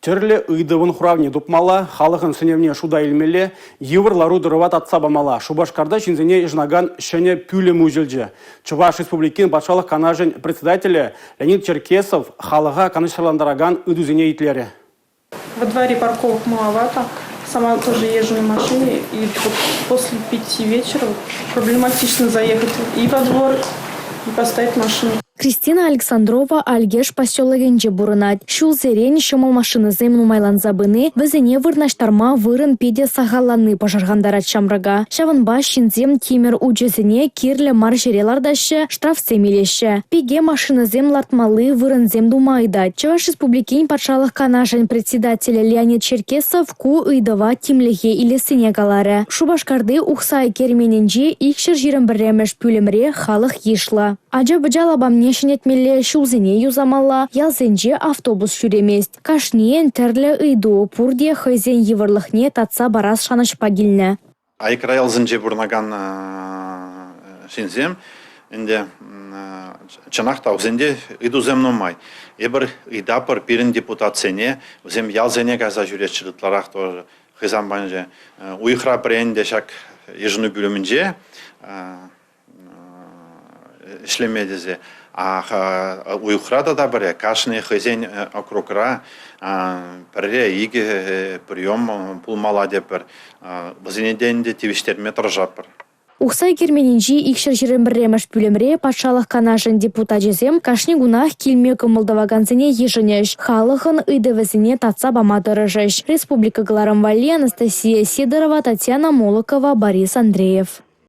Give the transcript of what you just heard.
Тӗрлӗ ыйтӑвӑн хуравне тупмалла, халӑхӑн сӗнӗвне шута илмелле, йывӑр лару-тӑрӑва татса памалла. Шупашкарта ҫынсене йышӑнакан ҫӗнӗ пӳлӗм уҫӑлчӗ. Чӑваш Республикин Патшалӑх Канашӗн Председателӗ Леонид Черкесов халӑха канӑҫсӑрлантаракан ыйтусене итлерӗ. Во дворе парковок маловато. Сама тоже езжу на машине, и вот после 5 вечера проблематично заехать и во двор, и поставить машину. Кристина Александрова Алькеш поселокӗнче пурӑнать. Ҫулсерен ҫӑмӑл машинӑсем нумайланса пыни, вӗсене вырнаҫтарма вырӑн питӗ сахалланни пӑшӑрхантарать ҫамрӑка. Ҫавӑнпа ҫынсем тимӗр учӗсене кирлӗ мар ҫӗре лартаҫҫӗ, штрафсем илеҫҫӗ. Пике машинӑсем лартмалли вырӑнсем тума ыйтать. Чӑваш Республикин Патшалӑх Канашӗн Председателӗ Леонид Черкесов ку ыйтӑва тимлӗхе илессине каларӗ. Шупашкарти Ухсай керменӗнчи 221-мӗш пӳлӗмре халӑх йышлӑ. Ача-пӑча лапамне ҫӗнетмелле, ҫулсене юсамалла, ялсенче автобус ҫӳремест. Кашнийӗн тӗрлӗ ыйту, пурте хӑйсен йывӑрлӑхне татса парас шанӑҫпа килнӗ. Аякра ялсенче пурӑнакан ҫынсем ӗнтӗ чӑнах та вӗсен те ыйтусем нумай. Эпир ыйтатпӑр пирӗн депутатсене, вӗсем ялсене кайса ҫӳреччӗр ытларах тоже хӑйсем патӗнче. Уйӑхра пӗр ӗнтӗ ҫак йышӑну пӳлӗмӗнче ӗҫлеме тесе. Уйӑхра тата пӗрре кашни хӑйсен округра пӗрре-икӗ прием пулмалла тетпӗр. Вӗсене те ӗнтӗ тивӗҫтерме тӑрӑшатпӑр. Ухсай керменӗнчи 221-мӗш пӳлӗмре Патшалӑх Канашӗн депутачӗсем кашни кунах килме кӑмӑл тӑвакансене йышӑнӗҫ, халӑхӑн ыйтӑвӗсене татса пама тӑрӑшӗҫ. Республика кӑларӑм валли Анастасия Сидорова, Татьяна Молокова, Борис Андреев.